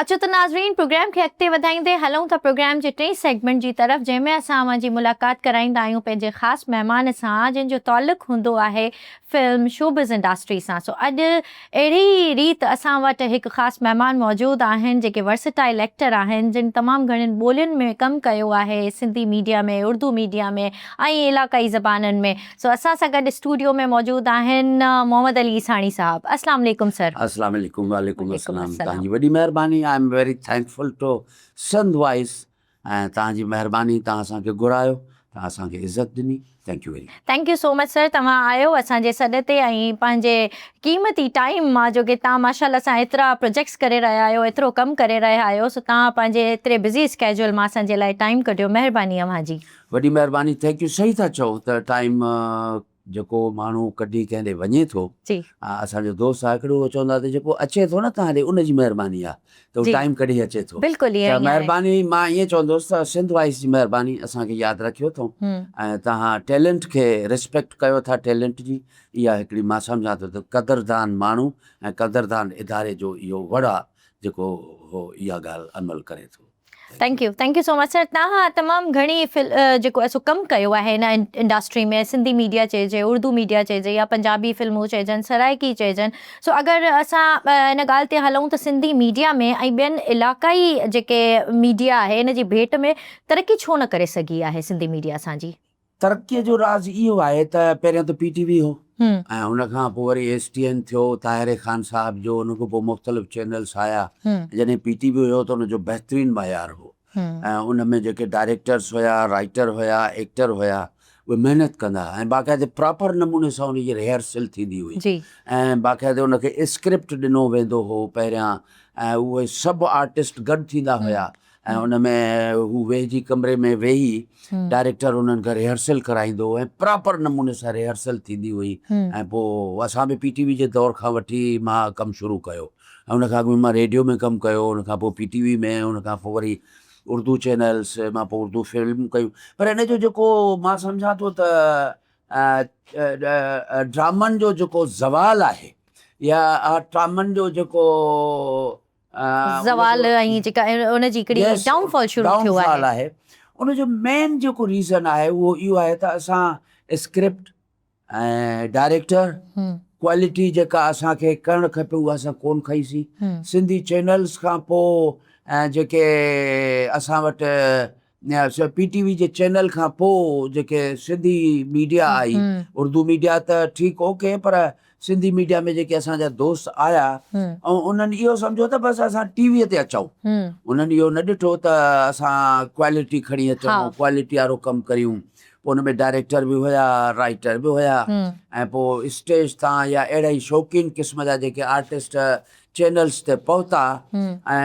اچو ته ناظرين پروگرام کي اڳتي وڌائيندي هلون ٿا پروگرام جي ٽئين سيگمينٽ جي طرف جنهن ۾ اسان اوهان جي ملاقات ڪرائيندا آهيون پنهنجي خاص مهمان سان جنهن جو تعلق هوندو آهي فلم شوبز انڊسٽري سان سو اڄ اهڙي ئي ريت اسان وٽ هڪ خاص مهمان موجود آهن جيڪي ورسٽائل ايڪٽر آهن جن تمام گهڻين ٻولين ۾ ڪم ڪيو آهي سنڌي ميڊيا ۾ اردو ميڊيا ۾ ۽ علاقائي زبانن ۾ سو اسان سان گڏ اسٽوڊيو ۾ موجود آهن محمد علي عيساڻي صاحب اسلام عليڪم سر. اسلام عليڪم وعليڪم السلام توهان جي وڏي مهرباني I am very thankful to Sindh voice ۽ توهان جي مهرباني توهان اسان کي گهرايو توهان اسان کي عزت ڏني thank you very. Thank you so much sir توهان آيو اسان جي سڏ تي ۽ پنهنجي قيمتي ٽائيم مان جو ڪي توهان ماشاءالله سان ايترا پروجيڪٽس ڪري رهيا آهيو ايترو ڪم ڪري رهيا آهيو سو توهان پنهنجي ايتري بزي اسڪيجول مان اسان جي لاء ٽائيم ڪڍيو مهرباني اوهان جي. وڏي مهرباني thank you صحيح ٿا چئو ته ٽائيم جيڪو ماڻهو ڪڍي ڪنهن ڏي وڃي ٿو اسان جو دوست آهي هڪڙو اهو چوندو آهي ته جيڪو اچي ٿو نه توهان ڏي ان جي مهرباني آهي ته هو ٽائيم ڪڍي اچي ٿو بلڪل ته مهرباني مان ائين چوندس ته سنڌ وائس جي مهرباني اسان کي ياد رکيو اٿئون ۽ توهان ٽيلنٽ کي ريسپيڪٽ ڪيو ٿا ٽيلنٽ جي اها هڪڙي مان سمجهان ٿو ته قدردان ماڻهو ۽ قدردان اداري جو اهو وڙ آهي جيڪو هو اها ڳالهه عمل ڪري ٿو. Thank you thank you so much sir توهان تمام گهڻي جيڪو آهي سو ڪم ڪيو آهي هن انڊسٽري ۾ سنڌي ميڊيا چئجي اردو ميڊيا چئجي يا پنجابي فلمون چئجن سرائيڪي چئجن سو اگر اسان ان ڳالهه تي هلون ته سنڌي ميڊيا ۾ ۽ ٻين علاقائي جيڪي ميڊيا آهي ان جي ڀيٽ ۾ ترقي ڇو نه ڪري سگهي آهي سنڌي ميڊيا اسان جي؟ ترقيء جو راز اهو آهي ته پهريان ته پي ٽي وي هو ۽ ان کان پوء وري ايس ٽي اين ٿيو طاهر خان صاحب جو ان کان پوء مختلف چينلس آيا جڏهن پي ٽي وي هيو ته ان جو بهترين معيار هو ۽ ان ۾ جيڪي ڊائريڪٽرس هيا رائيٽر هيا ايڪٽر هيا اهي محنت ڪندا ۽ باقاعدي پراپر نموني سان ان جي ريهرسل ٿيندي هئي ۽ باقاعدي ان کي اسڪرپٽ ڏنو ويندو هو پهريان ۽ اهي سڀ آرٽسٽ گڏ ٿيندا هيا ۽ ان ۾ هو ويهجي ڪمري ۾ ويهي ڊائريڪٽر انهن کان ريهرسل ڪرائيندو هو ۽ پراپر نموني سان ريهرسل ٿيندي هئي ۽ پوء اسان به پي ٽي وي جي دور کان وٺي مان ڪم شروع ڪيو ۽ ان کان اڳ ۾ مان ريڊيو ۾ ڪم ڪيو ان کان پوء پي ٽي وي ۾ ان کان پوء وري اردو چينلس مان پوء اردو فلم ڪيون پر ان جو جيڪو مان سمجهان ٿو ته ڊرامن جو جيڪو زوال آهي يا ڊرامن جو جيڪو زوال ۽ جيڪا ان جي هڪڙي ڊائون فال شروع ٿيو آهي. آهي ان جو مين جيڪو ريزن آهي اهو اهو آهي ته اسان اسڪرپٽ ۽ ڊائريڪٽر ڪوالٽي جيڪا اسان کي ڪرڻ کپي اها اسان ڪون کئي سين سنڌي چينلز کان پو جيڪي اسان وٽ پي ٽي وي جي چينل کان پو جيڪي سنڌي ميڊيا آئي اردو ميڊيا ته ٺيڪ اوڪي پر سنڌي ميڊيا ۾ جيڪي اسان جا دوست آيا ۽ انهن اهو سمجهيو ته بس اسان ٽي وي تي اچون انهن اهو نه ڏٺو ته اسان ڪوالٽي کڻي اچون ڪوالٽي وارو ڪم ڪريون پوء ان ۾ ڊائريڪٽر به هيا رائيٽر به هيا ۽ پوء اسٽيج تان يا اهڙا ئي شوقين قسم جا جيڪي آرٽسٽ چينلز تي پهتا ۽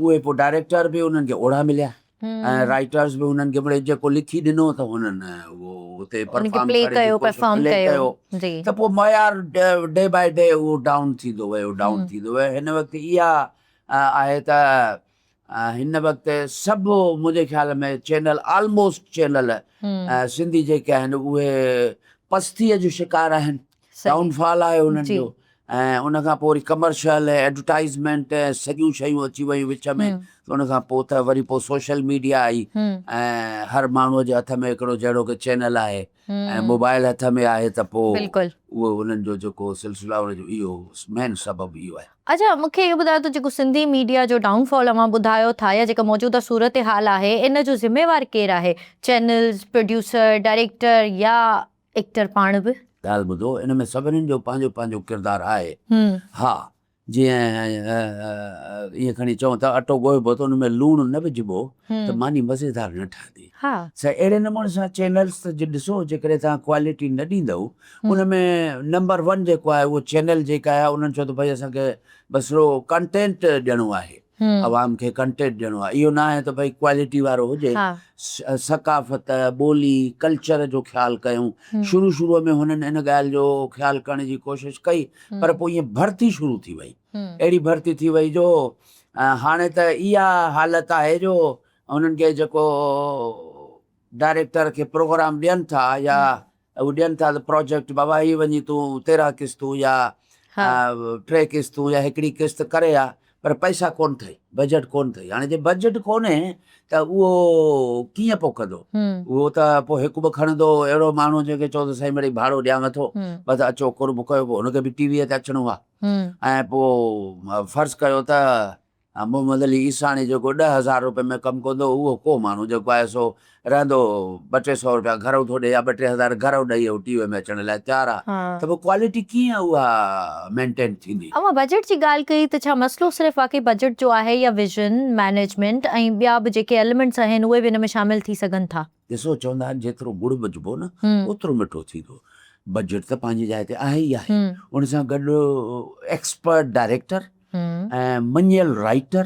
اهي پوء ڊائريڪٽر به انهن کي اوڙا مليا ۽ رائيٽرز به انهن کي مڙئي جيڪو لکي ڏنو ته انهن اهو اتي پرفارم ڪري پرفارم ڪيو ته پوء معيار ڊي باء ڊي اهو ڊائون ٿيندو ويو ڊائون ٿيندو ويو هن وقت اها آهي ته هن وقت سڀ منهنجي خيال ۾ چينل آلموسٽ چينل سنڌي جيڪي آهن اهي پستيء جو شڪار آهن ڊائون فال آهي انهن جو ۽ ان کان پوء وري ڪمرشل ۽ ايڊورٽائزمينٽ ۽ سڄيون شيون اچي ويون وچ ۾ ته ان کان پوء ته وري پوء سوشل ميڊيا آئي ۽ هر ماڻهوء جي هٿ ۾ هڪڙو جهڙو ڪي چينل آهي ۽ موبائل هٿ ۾ آهي ته پوء اهو انهن جو جيڪو سلسلو آهي ان جو اهو مين سبب اهو آهي. اڇا مون کي اهو ٻڌايو ته جيڪو سنڌي ميڊيا جو ڊائون فال اوهان ٻڌايو ٿا يا جيڪا موجوده صورتحال آهي ان جو ذميوار ڪير آهي چينلز، پروڊيوسر، ڊائريڪٽر يا ايڪٽر پاڻ به. ڳالهه ٻڌو ان ۾ سڀنين جو پنهنجو پنهنجو ڪردار آهي. ها جيئن ائين کڻي چئون ته اٽو ڳوهبو ته ان ۾ لوڻ نه وجهبو ته ماني مزيدار نه ٺهندي. سا اهڙي نموني سان چينلز ته جي ڏسو جيڪڏهن توهان ڪوالٽي نه ڏيندؤ ان ۾ نمبر ون جيڪو آهي اهو چينل جيڪا آهي انهن چيو ته ڀئي اسان کي بس رڳو ڪنٽينٽ ڏيڻو آهي. عوام کي ڪنٽينٽ ڏيڻو آهي اهو نه آهي ته ڀئي ڪوالٽي وارو هجي ثقافت ٻولي ڪلچر جو خيال ڪيون شروع شروع ۾ هنن ان ڳالهه جو خيال ڪرڻ جي ڪوشش ڪئي پر پوء ائين ڀرتي شروع ٿي وئي اهڙي ڀرتي ٿي وئي جو هاڻي ته اها حالت آهي جو هنن کي جيڪو ڊائريڪٽر کي پروگرام ڏين ٿا يا هو ڏين ٿا ته پروجيڪٽ بابا هي وڃي تون تيرهن قسطون يا ٽي قسطون يا هڪڙي قسط ڪري آ پر پئسا ڪون اٿئي، بجيٽ ڪون اٿئي. هاڻي جي بجيٽ ڪونهي ته اهو ڪيئن پوء ڪندو؟ اهو ته پوء هڪ ٻه کڻندو اهڙو ماڻهو جنهن کي چئو ته سائين مڙئي ڀاڙو ڏيانو ٿو، بس اچو قرب ڪيو، پوء هن کي به ٽي ويء تي اچڻو آهي. ۽ پوء فرض ڪيو ته محمد علي عيساڻي جيڪو 10,000 روپين ۾ ڪم ڪندو هو، اهو ڪو ماڻهو جيڪو آهي سو رهندو ٻه ٽي سئو روپيا گهرئون ٿو ڏئي يا ٻه ٽي هزار گهرئون ڏئي هو ٽي وي ۾ اچڻ لاء تيار آهي ته پوء ڪوالٽي ڪيئن اها مينٽين ٿيندي؟ اوهان بجيٽ جي ڳالهه ڪئي ته ڇا مسئلو صرف واقعي بجيٽ جو آهي يا ويزن، مئنيجمينٽ ۽ ٻيا به جيڪي ايليمينٽس آهن اهي به ان ۾ شامل ٿي سگهن ٿا؟ ڏسو چوندا آهن جيترو ڳڙ وجهبو نه اوترو مٺو ٿيندو. بجيٽ ته پنهنجي جاء تي آهي ئي آهي ان سان گڏ ايڪسپرٽ ڊائريڪٽر ۽ مڃيل رائيٽر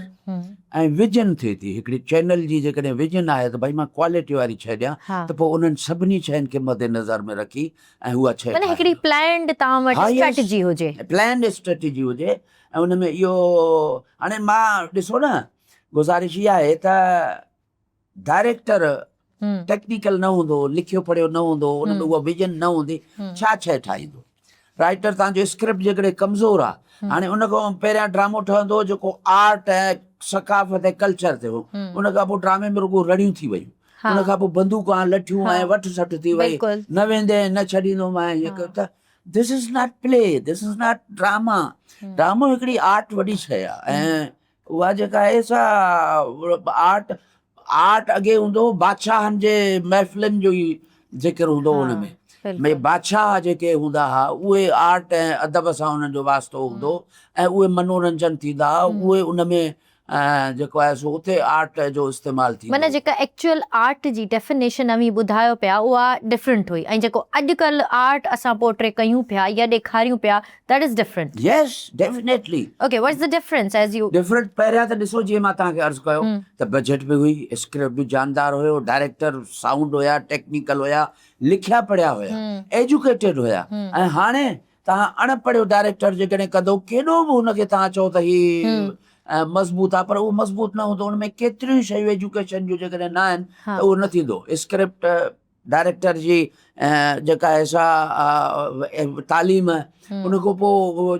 ۽ ويزن ٿئي ٿي هڪڙي چينل جي جيڪڏهن ويزن آهي ته ڀائي مان ڪوالٽي واري شيء ڏيان ته پوء انهن سڀني شين کي مد نظر ۾ رکي ۽ اها شيء معنيٰ هڪڙي پلانڊ توهان وٽ اسٽريٽجي هجي. پلانڊ اسٽريٽجي هجي ۽ ان ۾ اهو هاڻي مان ڏسو نه گذارش اها آهي ته ڊائريڪٽر ٽيڪنيڪل نه هوندو، لکيو پڙهيو نه هوندو، ان ۾ اها ويزن نه هوندي، ڇا شيء ٺاهيندو؟ رائيٽر تان جو اسڪرپٽ جيڪڏهن ڪمزور آ، هاڻي ان کان پهريان ڊرامو ٺهندو هو جيڪو آرٽ ۽ ثقافت ۽ ڪلچر تي هو، ان کان پوء ڊرامي ۾ رڳو رڙيون ٿي ويون، ان کان پوء بندوقان، لٺيون ۽ وٺ سٺ ٿي وئي، نه ويندين نه ڇڏيندومانء، هيئن ڪيو ته this is not play, this is not drama, ڊرامو هڪڙي آرٽ وڏي شيء آ ۽ اها جيڪا آهي سا آرٽ، آرٽ اڳي هوندو هو بادشاهن جي محفلن جو ئي ذڪر هوندو هو ان ۾ ۾ بادشاهه جيڪي هوندا هئا اهي آرٽ ۽ ادب سان انهن جو واسطو هوندو ۽ اهي منورنجن ٿيندا هئا اهي ان ۾ جيڪو آهي سو اتي آرٽ جو استعمال ٿيندو معنيٰ جيڪا ايڪچوئل آرٽ جي ڊيفينيشن اوهين ٻڌايو پيا اها ڊفرنٽ هئي ۽ جيڪو اڄڪلهه آرٽ اسان پورٽري ڪيون پيا يا ڏيکاريون پيا That is different. Yes, definitely. Okay, what's the difference as you. Different پهريان ته ڏسو جيئن مان توهان کي عرض ڪيو ته بجيٽ به هئي، اسڪرپٽ به جاندار هيو، ڊائريڪٽر سائونڊ هيا، ٽيڪنيڪل هيا، لکيا پڙهيا هيا، ايجوڪيٽيڊ هيا ۽ هاڻي توهان اڻ پڙهيو ڊائريڪٽر جيڪڏهن ڪندو ڪيڏو به هن کي توهان چئو ته هي مضبوط آهي پر اهو مضبوط نه هوندو ان ۾ ڪيتريون شيون ايجوڪيشن جون جيڪڏهن نه آهن ته اهو نه ٿيندو اسڪرپٽ ڊائريڪٽر جي جيڪا آهي سا تعليم ان کان پوء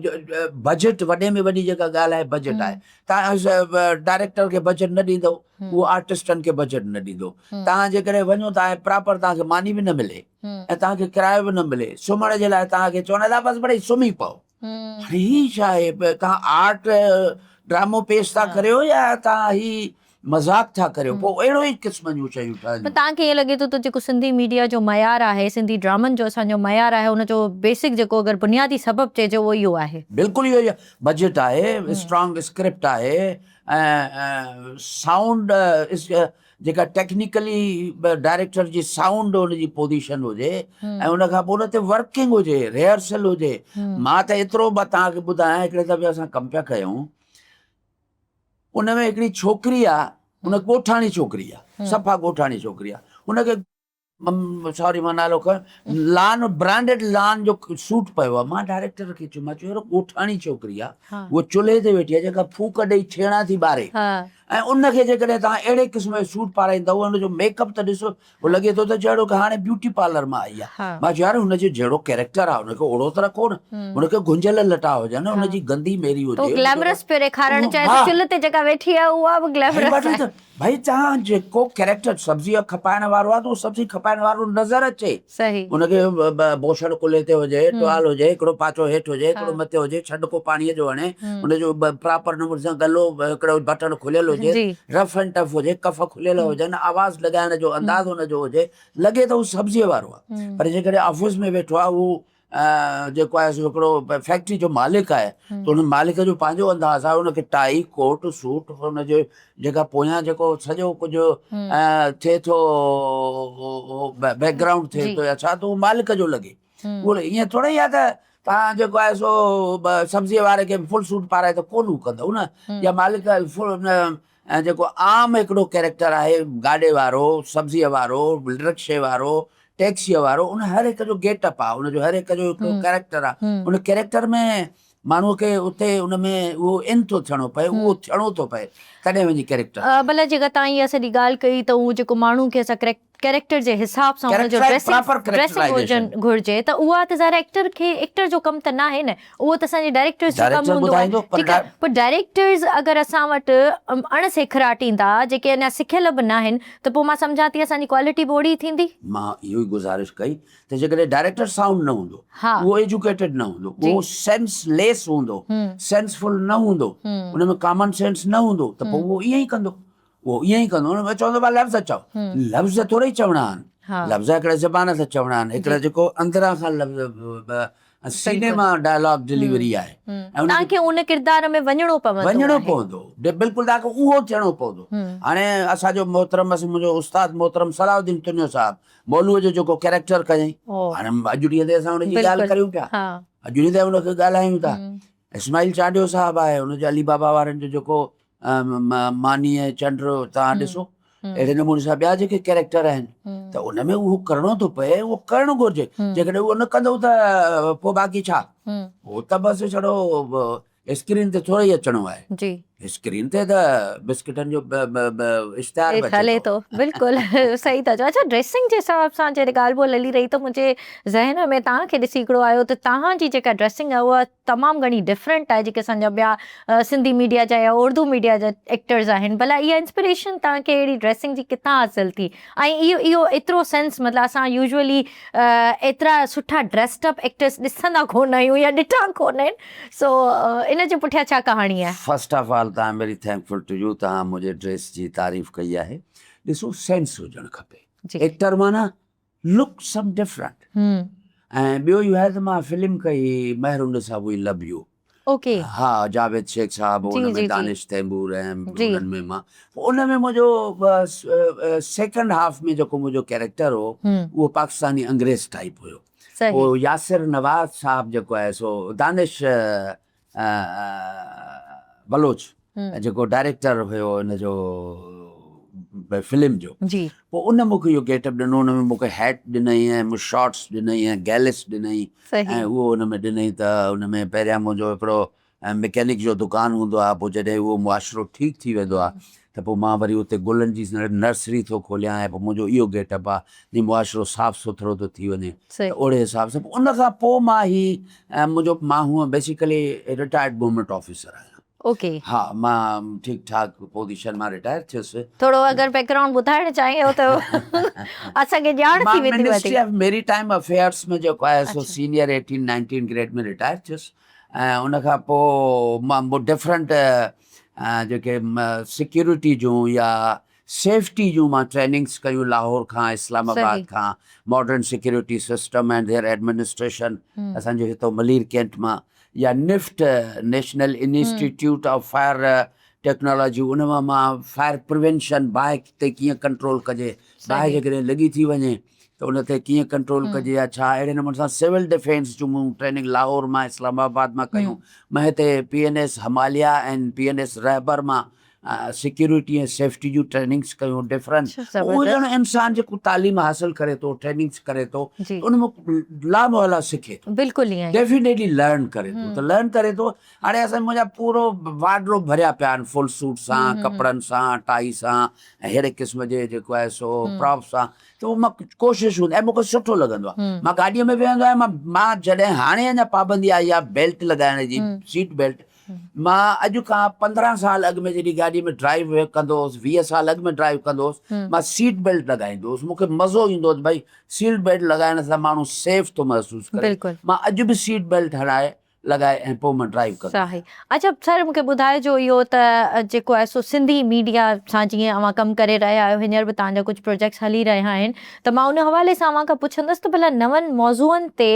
بجيٽ وڏي ۾ وڏي جيڪا ڳالهه آهي بجيٽ آهي تان ڊائريڪٽر کي بجيٽ نه ڏيندو اهو آرٽسٽن کي بجيٽ نه ڏيندو تان جيڪڏهن وڃو ٿا ۽ پراپر تان کي ماني به نه ملي ۽ تان کي ڪرايو به نه ملي سمهڻ جي لاء تان کي چون ٿا بس بڙي سمهي پئو هاڻي هي ڇا آهي تان آرٽ ڊرامو پيش ٿا ڪريو يا تان هي مذاق ٿا ڪريو پوء اهڙو ئي قسم جون شيون ٺهنديون. پر توهان کي ائين لڳي ٿو ته جيڪو سنڌي ميڊيا جو معيار آهي، سنڌي ڊرامن جو اسان جو معيار آهي ان جو بيسڪ جيڪو اگر بنيادي سبب چئجي اهو اهو آهي. بلڪل اهو ئي آهي. بجيٽ آهي، اسٽرانگ اسڪرپٽ آهي ۽ سائونڊ جيڪا ٽيڪنيڪلي ڊائريڪٽر جي سائونڊ ان جي پوزيشن هجي ۽ ان کان پوء ان تي ورڪنگ هجي، ريهرسل هجي. مان ته ايترو به توهان کي ٻڌايان هڪڙي دفعي اسان ڪم پيا ڪيون ان ۾ هڪڙي ڇوڪري آ ان ڳوٺاڻي ڇوڪري آ صفا ڳوٺاڻي ڇوڪري آ ان کي سوري مان نالو کنيو لان برانڊيڊ لان جو سوٽ پيو آ مان ڊائريڪٽر کي چيو مان چيو يار ڳوٺاڻي ڇوڪري آ هوء چلهي تي ويٺي آ جيڪا ڦوڪ ڏئي ڇيڻا ٿي ٻاري ۽ ان کي جيڪڏهن توهان اهڙي قسم جو سوٽ پارائيندؤ ان جو ميڪ اپ ته ڏسو هو لڳي ٿو ته جهڙو ڪه هاڻي بيوٽي پارلر مان آئي آهي. مان چيو يار هن جو جهڙو ڪيريڪٽر آهي هن کي اوهڙو ته رکو نه. هن کي گهنجيل لٽا هجن، هن جي گندي ميري هجي. تو گليمرس پيو ڏيکارڻ چاهي ٿو چلهه تي جيڪا ويٺي آهي اها به گليمرس آهي. ڀائي توهان جيڪو ڪيريڪٽر سبزي کپائڻ وارو آهي ته اهو سبزي کپائڻ وارو نظر اچي. هن کي بوشڻ ڪلهي تي هجي، ٽوال هجي، هڪڙو پاچو هيٺ هجي، هڪڙو مٿي هجي، ڇنڊڪو پاڻيء جو هڻي، هن جو پراپر نموني سان ڳلو هڪڙو بٽڻ کليل هجي. رف اينڊ ٽف هجي، ڪف کليل هجن، آواز لڳائڻ جو انداز هن جو هجي، لڳي ته هو سبزيء وارو آهي. پر جيڪڏهن آفيس ۾ ويٺو آهي، هو جيڪو آهي سو هڪڙو فيڪٽري جو مالڪ آهي ته ان مالڪ جو پنهنجو انداز آهي، ان کي ٽائي، ڪوٽ، سوٽ، ان جي جيڪا پويان جيڪو سڄو ڪجهه ٿئي ٿو، بيڪ گرائونڊ ٿئي ٿو يا ڇا ته اهو مالڪ جو لڳي. اهو ائين ٿوري ئي آهي ته توهان جيڪو آهي سو سبزيء واري کي فل سوٽ پارائي ته ڪونه هو ڪندو نه يا مالڪ فل جيڪو عام هڪڙو ڪيريڪٽر آهي گاڏي وارو، سبزيء وارو، رڪشي وارو، ٽيڪسيء وارو ان هر هڪ جو گيٽ اپ آهي ان جو هر هڪ جو هڪڙو ڪيريڪٽر آهي ان ڪيريڪٽر ۾ ماڻهوء کي اتي ان ۾ اهو ان ٿو ٿيڻو پئي اهو ٿيڻو ٿو پئي تڏهن وڃي ڪيريڪٽر. ڀلا جيڪا توهان اها سڄي ڳالهه ڪئي ته اهو جيڪو ماڻهو کي اسان ڪيريڪٽر جي حساب سان ان جو ڊريسنگ ڊريسنگ هجڻ گهرجي ته اها ته ظاهر ايڪٽر کي ايڪٽر جو ڪم ته ناهي نه اهو ته اسان جي ڊائريڪٽرز جو ڪم هوندو آهي ٺيڪ آهي پر ڊائريڪٽرز اگر اسان وٽ اڻ سيکراٽيندا جيڪي اڃا سکيل به ناهن ته پوء مان سمجهان ٿي اسان جي ڪوالٽي به اوڙي ئي ٿيندي. مان اهو ئي گذارش ڪئي ته جيڪڏهن ڊائريڪٽر سائونڊ نه هوندو اهو ايجوڪيٽيڊ نه هوندو اهو سينس ليس هوندو سينسفل نه هوندو ان ۾ ڪامن سينس نه هوندو ته پوء اهو ائين ئي ڪندو اهو ائين ئي ڪندو نه چوندو ڀا لفظ چئو لفظ ٿوري ئي چوڻا آهن لفظ هڪڙا زبان سان چوڻا آهن هڪڙا جيڪو اندران کان لفظ سيني مان ڊائلاگ ڊليوري آهي توهان کي ان ڪردار ۾ وڃڻو پوندو وڃڻو پوندو بلڪل توهان کي اهو ٿيڻو پوندو هاڻي اسان جو محترم منهنجو استاد محترم صلاح الدين تنيو صاحب مولوء جو جيڪو ڪيريڪٽر ڪيائين هاڻي اڄ ڏينهن تي اسان ان جي ڳالهه ڪريون پيا اڄ ڏينهن تي ان کي ڳالهايون ٿا اسماعيل چانڊيو صاحب آهي ان جو علي بابا وارن جو جيڪو ماني ۽ چنڊ توهان ڏسو اهڙي نموني سان ٻيا جيڪي ڪيريڪٽر آهن ته ان ۾ اهو ڪرڻو ٿو پئي اهو ڪرڻ گهرجي جيڪڏهن اهو نه ڪندو ته پوء باقي ڇا هو ته بس ڇڙو اسڪرين تي ٿورو ئي اچڻو آهي جي اسڪرين تي ته بسڪٽن جو اشتهار به هلي ٿو بلڪل صحيح ٿا چئو اڇا ڊريسنگ جي حساب سان جڏهن ڳالهه ٻولهه هلي رهي ته منهنجي ذهن ۾ توهان کي ڏسي هڪڙو آيو ته توهان جي جيڪا ڊريسنگ آهي اها تمام گهڻي ڊفرنٽ آهي جيڪي اسان جا ٻيا سنڌي ميڊيا جا يا اردو ميڊيا جا ايڪٽرز آهن ڀلا اها انسپريشن توهان کي اهڙي ڊريسنگ جي ڪٿان حاصل ٿي ۽ اهو اهو ايترو سينس مطلب اسان يوزولي ايترا سٺا ڊريسڊ اپ ايڪٽرز ڏسندا ڪونه آهيون يا ڏٺا ڪونه آهن سو ان جي پٺيان ڇا ڪهاڻي آهي؟ فرسٽ آف آل ته I am very thankful to you توهان منهنجي ڊريس جي تعريف ڪئي آهي ڏسو سينس هجڻ کپي ايڪٽر معنيٰ لڪ سم ڊفرنٽ ۽ ٻيو اهو آهي ته مان فلم ڪئي Mehrunnisa V love you okay ها جاويد شيخ صاحب ان ۾ دانش تيمور ۽ انهن ۾ مان ان ۾ منهنجو سيڪنڊ هاف ۾ جيڪو منهنجو ڪيريڪٽر هو اهو پاڪستاني انگريز ٽائپ هيو اهو ياسر نواز صاحب جيڪو آهي سو دانش بلوچ جيڪو ڊائريڪٽر هيو ان جو فلم جو پوء ان مون کي اهو گيٽ اپ ڏنو ان ۾ مون کي هيٽ ڏنائين ۽ مون شارٽس ڏنائين ۽ گيلس ڏنائين ۽ اهو ان ۾ ڏنائين ته ان ۾ پهريان منهنجو هڪڙو مڪينڪ جو دڪان هوندو آهي پوء جڏهن اهو معاشرو ٺيڪ ٿي ويندو آهي ته پوء مان وري اتي گلن جي نرسري ٿو کوليان ۽ پوء منهنجو اهو گيٽ اپ آهي جيئن معاشرو صاف سٿرو ٿو ٿي وڃي ته اهڙي حساب سان ان کان پوء مان هي منهنجو مان هونء بيسيڪلي رٽائرڊ گورنمينٽ آفيسر آهيان. اوڪي. ها مان ٺيڪ ٺاڪ پوزيشن مان رٽائر ٿيس. ٿورو اگر بيڪ گرائونڊ ٻڌائڻ چاهيو ته اسان کي ڄاڻ ٿي مان ويندي وڌيڪ. Ministry of maritime affairs ۾ جيڪو آهي سو senior eighteen nineteen grade ۾ retire ٿيس ۽ ان کان پوء مان ڊفرنٽ جيڪي سيڪيورٽي جون يا سيفٽي جون مان ٽريننگس ڪيون لاهور کان اسلام آباد کان modern security system and their administration اسان جو هتو ملير ڪينٽ مان يا NIFT national institute of fire technology ان مان مان فائر پريونشن باهه تي ڪيئن ڪنٽرول ڪجي باهه جيڪڏهن لڳي ٿي وڃي ته ان تي ڪيئن ڪنٽرول ڪجي يا ڇا اهڙي نموني سان سول ڊفينس جون مون ٽريننگ لاهور مان اسلام آباد مان ڪيون مان هتي P N S Himalaya ۽ P N S Rahbar مان سيڪيورٽي ۽ سيفٽي جون ٽريننگس ڪيون ڊفرنٽ اهو ڄڻ انسان جيڪو تعليم حاصل ڪري ٿو ٽريننگس ڪري ٿو ان مان لامحاله سکي ٿو بلڪل ائين ڊيفينيٽلي لرن ڪري ٿو ته لرن ڪري ٿو هاڻي اسان منهنجا پورو وارڊروب ڀريا پيا آهن فل سوٽ سان ڪپڙن سان ٽائي سان ۽ اهڙي قسم جي جيڪو آهي سو پراپ سان ته اهو مان ڪوشش هوندي ۽ مون کي سٺو لڳندو آهي مان گاڏيء ۾ ويهندو آهيان مان مان جڏهن هاڻي اڃا پابندي آئي آهي بيلٽ لڳائڻ جي سيٽ بيلٽ مان اڄ کان 15 سال اڳ ۾ جڏهن گاڏي ۾ ڊرائيو ڪندو هوس 20 سال اڳ ۾ ڊرائيو ڪندو هوس مان سيٽ بيلٽ لڳائيندو هوس مون کي مزو ايندو هو ته ڀائي سيٽ بيلٽ لڳائڻ سان ماڻهو سيف ٿو محسوس ڪري مان اڄ به سيٽ بيلٽ هڻائي لڳائي ۽ پوء مان ڊرائيو ڪندو آهيان. اڇا سر مون کي ٻڌائجو اهو ته جيڪو آهي سو سنڌي ميڊيا سان جيئن اوهان ڪم ڪري رهيا آهيو هينئر به توهان جا ڪجهه پروجيڪٽس هلي رهيا آهن ته مان ان حوالي سان اوهان کان پڇندس ته ڀلا نون موضوعن تي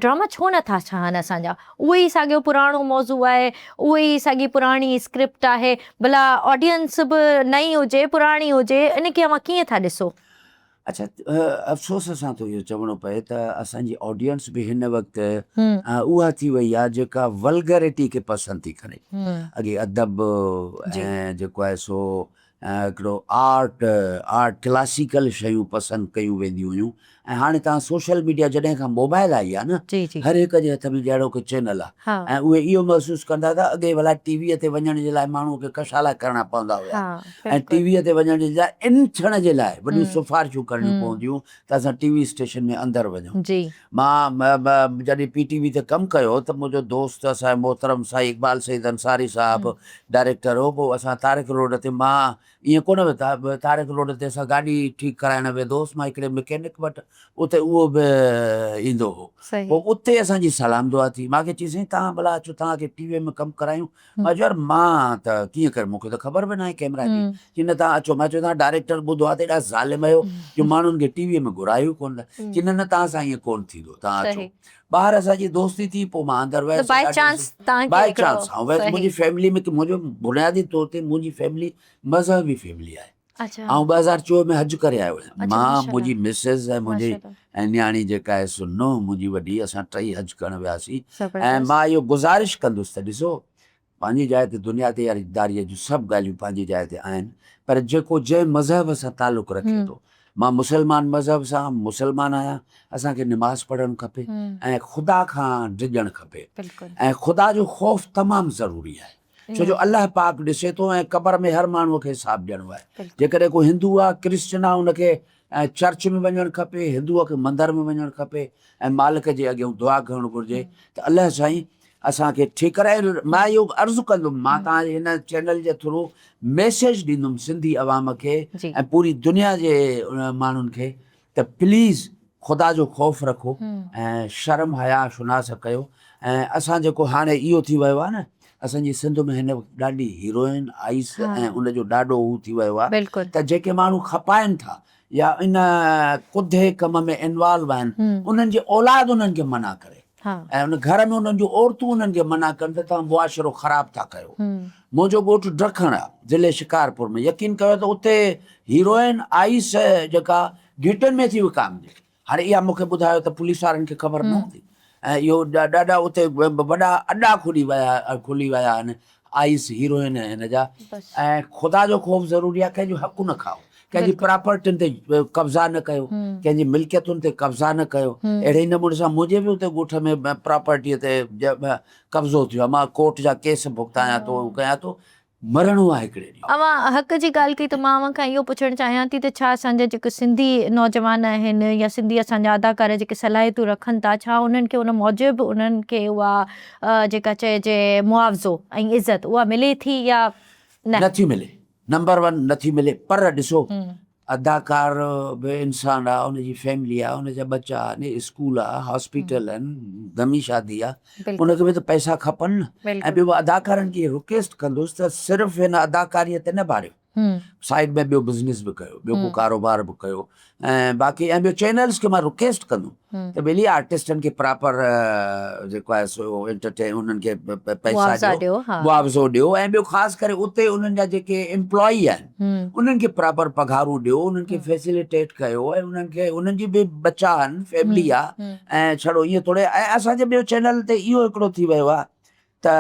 ڊراما ڇو نه ٿا ٺهن اسان جا اهو ئي ساڳيو پراڻو موضوع آهي اهو ئي ساڳي پراڻي اسڪرپٽ آهي ڀلا آڊينس به نئين هجي پراڻي هجي ان کي اوهان ڪيئن ٿا ڏسو؟ اڇا افسوس سان ٿو اهو چوڻو پئي ته اسان جي آڊينس به هن وقت اها ٿي وئي آهي جيڪا ولگرٽي کي پسند ٿي ڪري. اڳي ادب ۽ جيڪو آهي سو هڪڙو آرٽ آرٽ ڪلاسيڪل شيون پسند ڪيون وينديون هيون ۽ هاڻي توهان سوشل ميڊيا جڏهن کان موبائل آئي آهي نه هر هڪ جي هٿ ۾ جهڙوڪ چينل آهي ۽ اهي اهو محسوس ڪندا ته اڳي ڀلا ٽي ويء تي وڃڻ جي لاء ماڻهوء کي ڪشالا ڪرڻا پوندا هيا ۽ ٽي ويء تي وڃڻ جي لاء ان ٿيڻ جي لاء وڏيون سفارشون ڪرڻيون پونديون ته اسان ٽي وي اسٽيشن ۾ اندر وڃون. مان جڏهن پي ٽي وي تي ڪم ڪيو ته منهنجو دوست اسان جو محترم سائين اقبال سعيد انصاري صاحب ڊائريڪٽر هو پوء اسان طارق روڊ تي مان ائين ڪونه ويو طارق روڊ تي اسان گاڏي ٺيڪ ڪرائڻ ويندو هوس مان هڪڙي مڪينڪ وٽ اتي اهو به ايندو هو پوء اتي اسان جي سلام دعا ٿي مان کي چيس سائين توهان ڀلا اچو توهان کي ٽي وي ۾ ڪم ڪرايون مان چيو يار مان ته ڪيئن ڪري مون کي ته خبر به ناهي ڪيمرا جي چي نه توهان اچو مان چيو توهان ڊائريڪٽر ٻڌو آهي ته ايڏا ظالم آهيو جو ماڻهن کي ٽي وي ۾ گهرايو ڪونه ٿا چي نه نه توهان سان ائين ڪونه ٿيندو توهان اچو ٻاهر اسان جي دوستي ٿي پوء مان اندر ويس باء چانس تان باء چانس آئون ويس منهنجي فيملي ۾ منهنجو بنيادي طور تي منهنجي فيملي مذهبي فيملي آهي اچها آئون 2024 ۾ حج ڪري آيو آهيان مان منهنجي مسز ۽ منهنجي ۽ نياڻي جيڪا آهي سو نونهن منهنجي وڏي اسان ٽئي حج ڪرڻ وياسين ۽ مان اهو گذارش ڪندس ته ڏسو پنهنجي جاء تي دنيا داريء جون سڀ ڳالهيون پنهنجي جاء تي آهن پر جيڪو جنهن مذهب سان تعلق رکي ٿو مان مسلمان مذهب سان مسلمان آهيان اسان کي نماز پڙهڻ کپي ۽ خدا کان ڊڄڻ کپي ۽ خدا جو خوف تمام ضروري آهي ڇو جو الله پاڪ ڏسي ٿو ۽ قبر ۾ هر ماڻهوء کي حساب ڏيڻو آهي جيڪڏهن ڪو هندو آهي ڪرسچن آهي ان کي چرچ ۾ وڃڻ کپي هندوء کي مندر ۾ وڃڻ کپي ۽ مالڪ جي اڳيان دعا ڪرڻ گهرجي ته الله سائين اسان کي ٺيڪ ڪرائي. مان اهو عرض ڪندم، مان توهان جي هن چينل جي ٿرو ميسيج ڏيندم سنڌي عوام کي ۽ پوري دنيا جي ماڻهن کي ته پليز خدا جو خوف رکو ۽ شرم حياء شناس ڪيو ۽ اسان جيڪو هاڻي اهو ٿي ويو آهي نه اسان جي سنڌ ۾ هن وقت ڏاڍي هيروئن آئيس ۽ ان جو ڏاڍو هو ٿي ويو آهي ته جيڪي ماڻهو کپائن ٿا يا ان ڪڌي ڪم ۾ انوالو آهن انهن جي اولاد انهن کي منع ڪري ۽ ان گهر ۾ انهن جون عورتون انهن کي منع ڪن ته توهان معاشرو خراب ٿا ڪيو. منهنجو ڳوٺ ڊکڻ آهي ضلعي شڪارپور ۾ يقين ڪيو ته اتي هيروئن آئيس جيڪا گهٽين ۾ ٿي وڪامجي. هاڻي اها مون کي ٻڌايو ته پوليس وارن کي خبر نه هوندي ۽ اهو ڏاڍا اتي وڏا اڏا کلي ويا کلي ويا آهن آئيس هيروئن ۽ هن جا ۽ خدا جو خوف ضروري آهي ڪنهن جو حق نه کائو ڪنهن جي پراپرٽين تي قبضا نه ڪيو ڪنهن جي ملڪيتن تي قبضا نه ڪيو اهڙي ئي نموني سان منهنجي به اتي ڳوٺ ۾ پراپرٽيء تي قبضو ٿيو آهي مان ڪورٽ جا ڪيس ڀڳتايان ٿو ڪيان ٿو مرڻو آهي هڪڙي ڏينهن. اوهان حق جي ڳالهه ڪئي ته مان اوهان کان اهو پڇڻ چاهيان ٿي ته ڇا اسان جا جيڪي سنڌي نوجوان آهن يا سنڌي اسان جا اداڪار جيڪي صلاحيتون رکن ٿا ڇا انهن کي ان موجب انهن کي اها جيڪا چئجي معاوضو ۽ عزت اها ملي ٿي يا نه؟ نٿي ملي نمبر ون نٿي ملي پر ڏسو اداڪار به انسان آ ان جي فيملي آ ان جا ٻچا آهن اسڪول آ هاسپيٽل آهن غمي شادي آ ان کي به ته پئسا کپن نه ۽ ٻيو اداڪارن کي رڪويسٽ ڪندس ته صرف هن اداڪاري تي نه ڀاڙيو سائيڊ ۾ ٻيو بزنس به ڪيو ٻيو ڪو ڪاروبار به ڪيو ۽ باقي ۽ ٻيو چينلز کي مان رڪويسٽ ڪندم ته ٻيلي آرٽسٽن کي پراپر جيڪو آهي سو انٽرٽين انهن کي پئسا ڏيو معاوضو ڏيو ۽ ٻيو خاص ڪري اتي انهن جا جيڪي امپلائي آهن انهن کي پراپر پگهارون ڏيو انهن کي فيسليٽيٽ ڪيو ۽ انهن کي انهن جي به ٻچا آهن فيملي آهي ۽ ڇڙو ائين ٿوري ۽ اسان جي ٻيو چينل تي اهو هڪڙو ٿي ويو آهي ته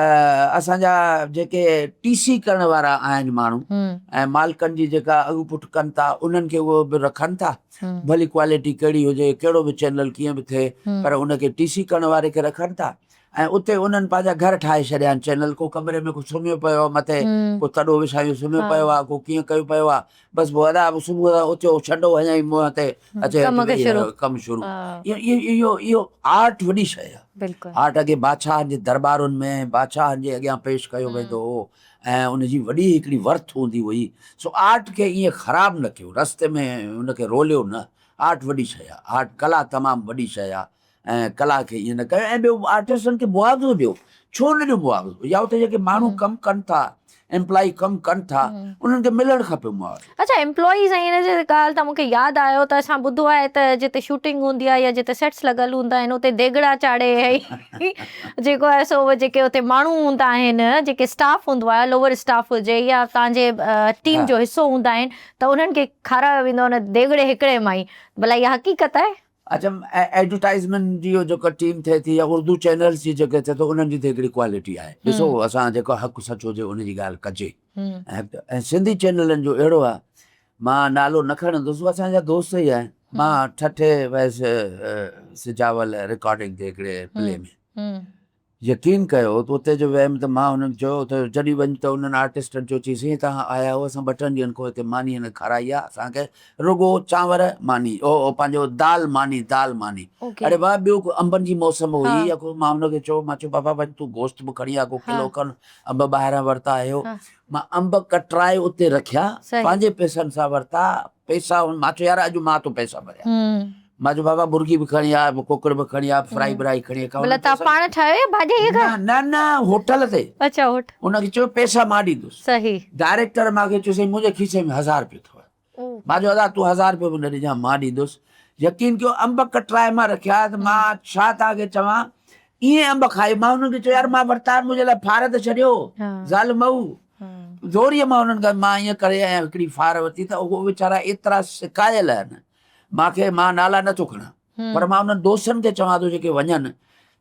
اسان جا جيڪي ٽي سي ڪرڻ وارا آهن ماڻهو ۽ مالڪن جي جيڪا اڳ پٺ ڪن ٿا انهن کي اهو به رکن ٿا ڀلي ڪوالٽي ڪهڙي هجي ڪهڙو به چينل ڪيئن به ٿئي پر ان کي ٽي سي ڪرڻ واري کي رکن ٿا ۽ اتي انهن پنهنجا گهر ٺاهي ڇڏيا آهن چينل ڪو ڪمري ۾ ڪو سمهيو پيو آهي مٿي ڪو تڏو وڇايو سمهيو پيو آهي ڪو ڪيئن ڪيو پيو آهي بس پوء ادا صبح سان اٿيو ڇنڊو هنيائين منهن تي اچي ڪم کي شروع ڪم شروع اهو اهو آرٽ وڏي شيء آهي بلڪل آرٽ اڳي بادشاهن جي درٻارن ۾ بادشاهن جي اڳيان پيش ڪيو ويندو هو ۽ ان جي وڏي هڪڙي ورٿ هوندي هئي سو آرٽ کي ائين خراب نه ڪيو رستي ۾ ان کي روليو نه آرٽ وڏي شيء آهي آرٽ ڪلا تمام وڏي شيء آهي ۽ ڪلا کي ائين نه ڪيو ۽ ٻيو آرٽسٽن کي معاوضو ڏيو ڇو نه ڏيو معاوضو يا اتي جيڪي ماڻهو ڪم ڪن ٿا امپلائي ڪم ڪن ٿا انهن کي ملڻ کپي معاوضو. اڇا امپلائيز ۽ ان جي ڳالهه تان مونکي ياد آيو ته اسان ٻڌو آهي ته جتي شوٽنگ هوندي آهي يا جتي سيٽس لڳل هوندا آهن اتي ديڳڙا چاڙهي ۽ جيڪو آهي سو جيڪي اتي ماڻهو هوندا آهن جيڪي اسٽاف هوندو آهي لوور اسٽاف هجي يا توهان جي ٽيم جو حصو هوندا آهن ته انهن کي کارايو ويندو آهي ان ديڳڙي هڪڙي مان ئي ڀلا اها حقيقت آهي؟ اڇا ايڊورٽائزمينٽ جي جيڪا ٽيم ٿئي ٿي يا اردو چينلز جي جيڪي ٿئي ٿو انهن جي ته هڪڙي ڪوالٽي آهي ڏسو اسان جيڪو حق سچ هجي ان جي ڳالهه ڪجي ۽ سنڌي چينلن جو اهڙو آهي مان نالو نه کڻندس اسان جا دوست ئي آهن مان ٺٽي ويس سجاول رڪارڊنگ تي هڪڙي پلي ۾. يقين ڪيو ته اتي جو ويم ته مان انهن چيو ته جڏهن وڃ ته انهن آرٽسٽن چيو چي سائين توهان آيا آهيو اسان ٻه ٽن ڏينهن کان هتي ماني نه کارائي آهي اسان کي رڳو چانور ماني او او پنهنجو دال ماني دال ماني اڙي بابا ٻيو ڪو انبن جي موسم هئي يا ڪو مان ان کي چيو مان چيو بابا وڃ تون گوشت به کڻي آ ڪو ڪلو کن انب ٻاهران ورتا آهيو مان انب ڪٽرائي اتي رکيا پنهنجي پئسن سان ورتا پئسا مان چيو يار اڄ مان ٿو پئسا ڀريان مان چيو بابا مرغي به کڻي آ ڪوڪڙ به کڻي آ فرائي برائي کڻي آ. مطلب توهان پاڻ ٺاهيو يا ڀاڄائيء کان؟ نه نه هوٽل تي. اڇا هوٽل. ان کي چيو پئسا مان ڏيندس. صحيح. ڊائريڪٽر مان کي چيو سائين منهنجي کيسي ۾ هزار رپيو اٿو. مان چيو ادا تون هزار رپيو به نه ڏجان مان ڏيندس. يقين ڪيو انب ڪٽرائي مان رکيا ته مان ڇا توهان کي چوان ائين انب کائي مان انهن کي چيو يار مان ورتا آهن منهنجي لاء ڦار ته ڇڏيو ظالمؤ. زوريء مان انهن کان مان ائين ڪري ۽ هڪڙي ڦار ورتي ته اهي ويچارا ايترا سڪايل آهن. مان کي مان نالا نه ٿو کڻان پر مان انهن دوستن کي چوان ٿو جيڪي وڃن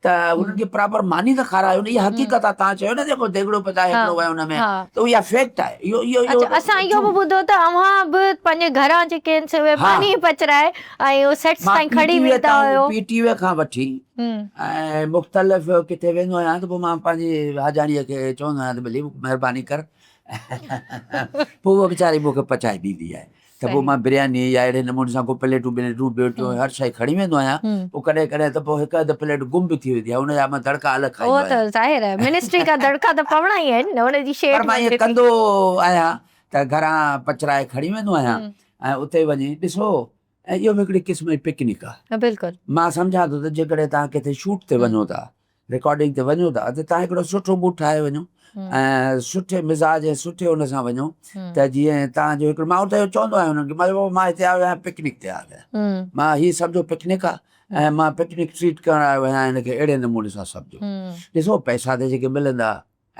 ته انهن کي پراپر ماني ته کارايو نه اها حقيقت آهي تان چيو نه جيڪو ديڳڙو پچائي هڪڙو ويو ان ۾ ته اها فيڪٽ آهي اهو اهو اهو اچا اسان اهو به ٻڌو ته اوهان به پنهنجي گهران جيڪي آهن سي اهي ماني پچرائي ۽ اهو سيٽس تائين کڻي ويندا هيو پي ٽي وي کان وٺي ۽ مختلف ڪٿي ويندو آهيان ته پوء مان پنهنجي حاجاڻي کي چوندو آهيان ته ڀلي مهرباني ڪر پوء اها ويچاري مون کي پچائي ڏيندي آهي ته پوء مان برياني يا اهڙي نموني سان ڪو پليٽون بليٽون ٻيٽون هر شيء کڻي ويندو آهيان پوء ڪڏهن ڪڏهن ته پوء هڪ اڌ پليٽ گم به ٿي ويندي آهي ان جا مان دڙڪا الڳ کائيندو آهيان. اهو ته ظاهر آهي منسٽري کان دڙڪا ته پوڻا ئي آهن نه ان جي شيء پر مان ائين ڪندو آهيان ته گهران پچرائي کڻي ويندو آهيان ۽ اتي وڃي ڏسو ۽ اهو به هڪڙي قسم جي پڪنڪ آهي. بلڪل. مان سمجهان ٿو ته جيڪڏهن توهان ڪٿي شوٽ تي وڃو ٿا رڪارڊنگ تي وڃو ٿا ته توهان هڪڙو سٺو موڊ ٺاهي وڃو ۽ سٺي مزاج ۽ سٺي ان سان وڃو ته جيئن توهان جو هڪڙو مان اتي چوندو آهيان انهن کي مان چيو مان هتي آيو آهيان پڪنڪ تي آيو آهيان مان هي سمجهو پڪنڪ آهي ۽ مان پڪنڪ ٽريٽ ڪرڻ آيو آهيان هن کي اهڙي نموني سان سمجهو ڏسو پئسا ته جيڪي ملندا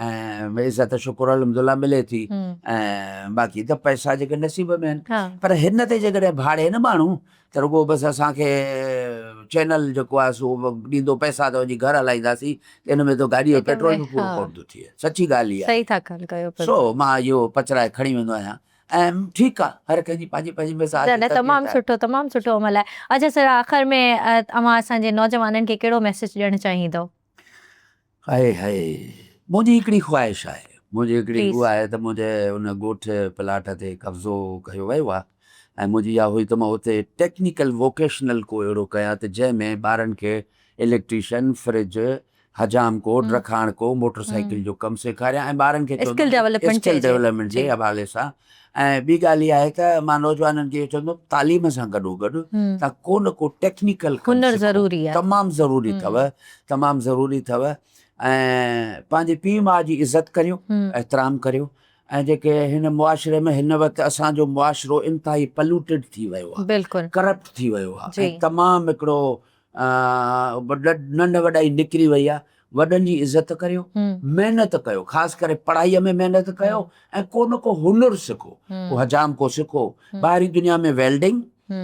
۽ عزت شڪر الحمدلله ملي ٿي ۽ باقي ته پئسا جيڪي نصيب ۾ آهن پر هن تي جيڪڏهن ڀاڙي نه ماڻهو ته رڳو بس اسان کي چينل جيڪو آهي سو ڏيندو پئسا ته وڃي گهر هلائينداسين ته ان ۾ ته گاڏي جو پيٽرول به پورو ڪونه ٿو ٿئي سچي ڳالهه اها صحيح ٿا ڳالهه ڪيو سو مان اهو پچرائي کڻي ويندو آهيان ۽ ٺيڪ آهي هر ڪنهن جي پنهنجي پنهنجي مزاج نه نه تمام سٺو تمام سٺو عمل آهي اڇا سر آخر ۾ اوهان اسان جي نوجوانن کي ڪهڙو ميسيج ڏيڻ چاهيندو هائي هائي منهنجي هڪڙي خواهش آهي منهنجي هڪڙي اها آهي ته منهنجي ان ڳوٺ پلاٽ تي قبضو ڪيو ويو آهي ۽ منهنجي اها هئي ته مان اتي ٽيڪنيڪل ووڪيشنل ڪو اهڙو ڪيان ته جنهن ۾ ٻارن کي اليڪٽريشن فرج حجام ڪو ڊرکاڻ ڪو موٽر سائيڪل جو ڪم سيکاريان ۽ ٻارن کي اسڪل ڊولپمينٽ اسڪل ڊولپمينٽ جي حوالي سان ۽ ٻي ڳالهه اها آهي ته مان نوجوانن کي اهو چوندم تعليم سان گڏو گڏ توهان ڪو نه ڪو ٽيڪنيڪل ڪم هنر سکو ضروري آهي. تمام ضروري اٿو تمام ضروري اٿو ۽ پنهنجي پيء ماء جي عزت ڪريو احترام ڪريو ۽ جيڪي هن معاشري ۾ هن وقت اسان جو معاشرو انتهائي پلوٽيڊ ٿي ويو آهي بلڪل ڪرپٽ ٿي ويو آهي جي ۽ تمام هڪڙو ننڍ وڏائي نڪري وئي آهي وڏن جي عزت ڪريو، محنت ڪيو، خاص ڪري پڙهائيء ۾ محنت ڪيو ۽ ڪو نه ڪو هنر سکو، ڪو حجام ڪو سکو. ٻاهرين دنيا ۾ ويلڊنگ،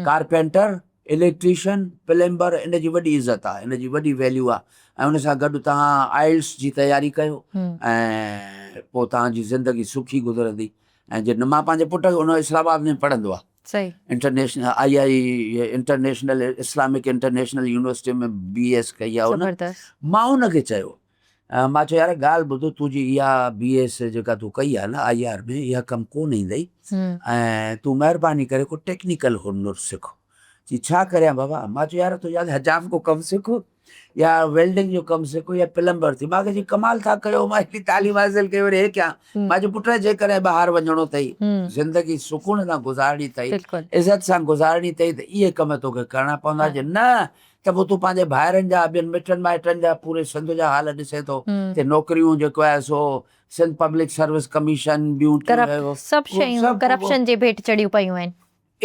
ڪارپينٽر، اليڪٽريشن، پلمبر ان جي وڏي عزت آهي، ان جي وڏي ويليو آهي ۽ ان سان گڏ توهان آئلس جي تياري ڪيو ۽ پوء توهان جي زندگي سکي گذرندي ۽ جي نه مان پنهنجي پٽ کي ان اسلام آباد ۾ پڙهندو آهي. صحيح. International I I international Islamic international university ۾ B S ڪئي آهي ان زبردست. مان ان کي چيو مان چيو يار ڳالهه ٻڌ تنهنجي اها بي ايس جيڪا تون ڪئي آهي نه I R ۾ اها ڪم ڪونه ايندئي ۽ تون مهرباني ڪري ڪو ٽيڪنيڪل هنر سک چي ڇا ڪريان بابا مان چيو يار تون يا حجام ڪو ڪم سک يا ويلڊنگ جو ڪم سکو يا پلمبر ٿي. مان چيو ڪمال ٿا ڪيو مان ايڏي تعليم حاصل ڪئي وري هي ڪيان. مان چيو پٽ جيڪڏهن ٻاهر وڃڻو اٿئي زندگي سڪون سان گذارڻي اٿئي عزت سان گذارڻي اٿئي ته اهي ڪم توکي ڪرڻا پوندا جي نه ته پوء تون پنهنجي ڀائرن جا ٻين مٽن مائٽن جا پوري سنڌ جا حال ڏسين ٿو ته نوڪريون جيڪو آهي سو سنڌ پبلڪ سروس ڪميشن ٻيون سڀ شيون ڪرپشن جي ڀيٽ چڙهيون پيون آهن.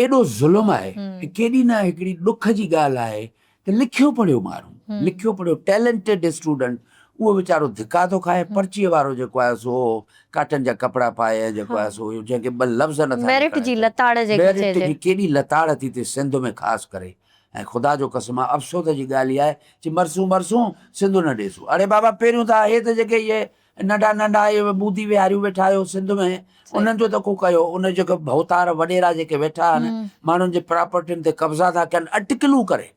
ايڏو ظلم آهي ۽ ڪيڏي نه هڪڙي ڏک جي ڳالهه آهي ته لکيو پڙهيو ماڻهو لکيو پڙهيو ٽيلنٽيڊ اسٽوڊنٽ اهو ويچارو ڌڪا ٿو کائي پرچيء وارو جيڪو آهي سو ڪاٽن جا ڪپڙا پائي ۽ جيڪو آهي سو جنهن کي ٻه لفظ نٿا ميرٽ جي لتاڙ جيڪي ميرٽ چئجي جي ڪيڏي لتاڙ ٿي ٿئي سنڌ ۾ خاص ڪري ۽ خدا جو قسم آهي افسوس جي ڳالهه اها آهي چې مرسون مرسون سنڌ نه ڏيسون اڙي بابا پهريون ته هي ته جيڪي اهي ننڍا ننڍا اهي ٻوڌي ويهاريون ويٺا آهيو سنڌ ۾ انهن جو ته ڪو ڪيو ان جيڪي ڀوتار وڏيرا جيڪي ويٺا آهن ماڻهن جي پراپرٽين تي قبضا ٿا ڪن اٽڪلون ڪري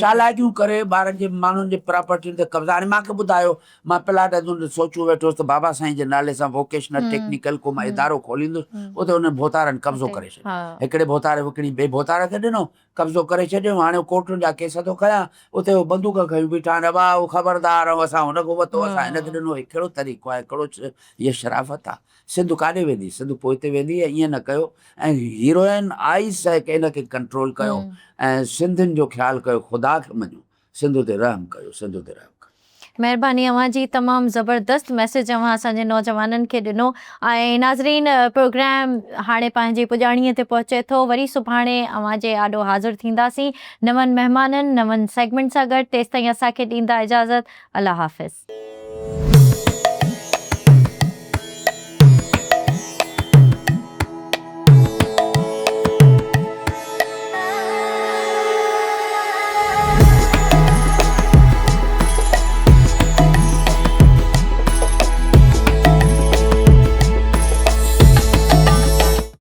چالاڪيون ڪري ٻارن جي ماڻهن جي پراپرٽين تي قبضا هاڻي مان کي ٻڌايو مان پلاٽ سوچيون ويٺو هوس ته بابا سائين جي نالي سان ووڪيشنل ٽيڪنيڪل ڪو مان ادارو کوليندس اتي انهن ڀوتارن قبضو ڪري ڇڏيو هڪڙي ڀوتار وڪڻي ٻئي ڀوتار کي ڏنو قبضو ڪري ڇڏيو هاڻي ڪورٽن جا ڪيس ٿو ڪيان اتي هو بندوق کنيون بيٺا آهن ابا هو خبردار اسان هن کان ورتو اسان هن کي ڏنو هي ڪهڙو طريقو آهي ڪهڙو هي شرافت آهي سنڌ ڪاڏي ويندي سنڌ پوئتي ويندي ۽ ائين نه ڪيو ۽ هيروئن آئس ان کي ڪنٽرول ڪيو ۽ سنڌين جو خيال ڪيو خدا کي مڃو سنڌ تي رحم ڪيو سنڌ تي رحم ڪيو. مهرباني اوهان جي تمام زبردست ميسيج اوهان اسان جي نوجوانن کي ڏنو ۽ ناظرين پروگرام هاڻي پنهنجي پڄاڻي تي پهچي ٿو وري سڀاڻي اوهان جي آڏو حاضر ٿينداسين نون مهمانن نون سيگمينٽ سان گڏ تيستائين اسان کي ڏيندا اجازت الله حافظ.